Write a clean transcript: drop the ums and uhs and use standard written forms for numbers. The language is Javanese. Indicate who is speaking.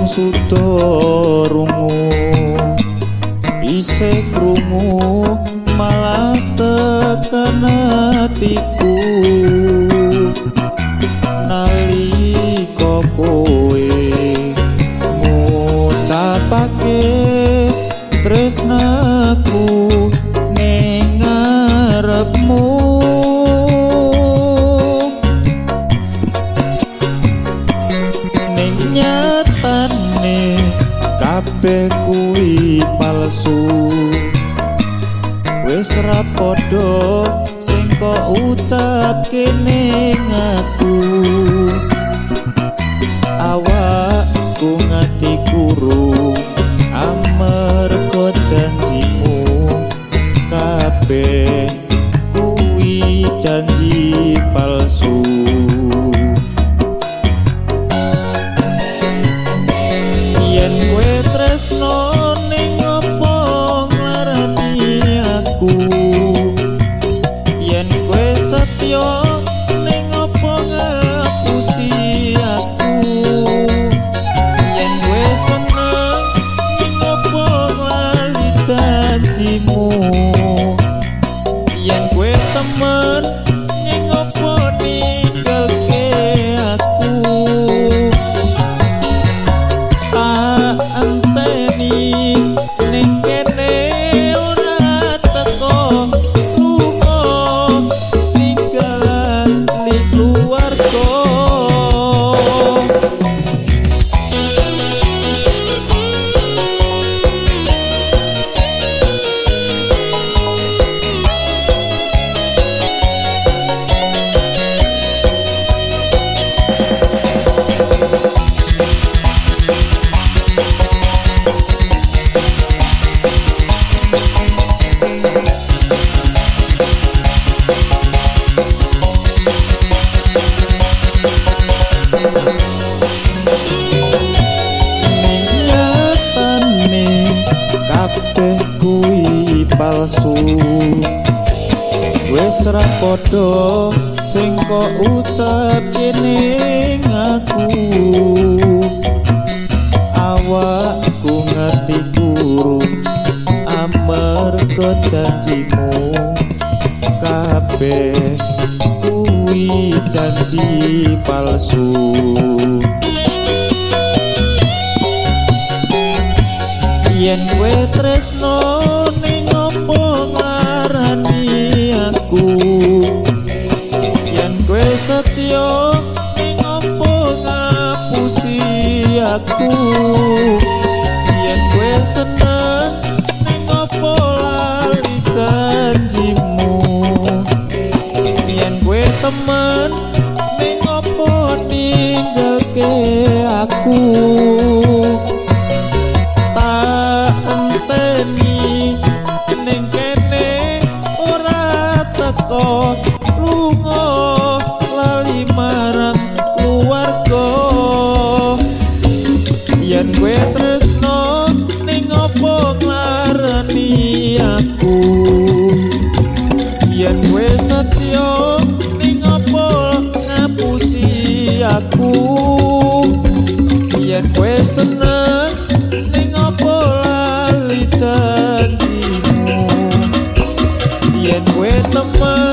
Speaker 1: Durung suda rungu, isih krungu malah tekan atiku. Nalika kowe ngucapake tresnaku ning ngarepmu, ning nyatane kabeh kuwi palsu. Wis ra padha sing kok ucapke ning aku. Awakku ngati kuru amarga janjimu, kabeh kuwi janji palsu. Yen kowe tresno ning opo nglarani aku, yen kowe setya ning opo ngapusi aku, yen kowe seneng ning opo lali janjimu, yen kowe temen ning opo ninggalke aku. Tak enteni ning kene ora teko, lunga tinggalan li keluarga. Ning nyatane kabeh kuwi palsu. Wis ra padha sing kok ucapke ning aku. Awakku ngerti kuru amarga janjimu, kabeh kuwi janji palsu. Yen kowe tresno ning opo nglarani aku, yen kowe setya ning opo ngapusi aku, yen kowe seneng ning opo lali janjimu, yen kowe temen ning opo ninggalke aku. Tak enteni ning kene ora teko, lunga lali marang keluarga. Yen kowe tresno ning opo nglarani aku, yen kowe setya ning opo ngapusi aku, yen kowe seneng ning opo lali janjimu, yen kowe temen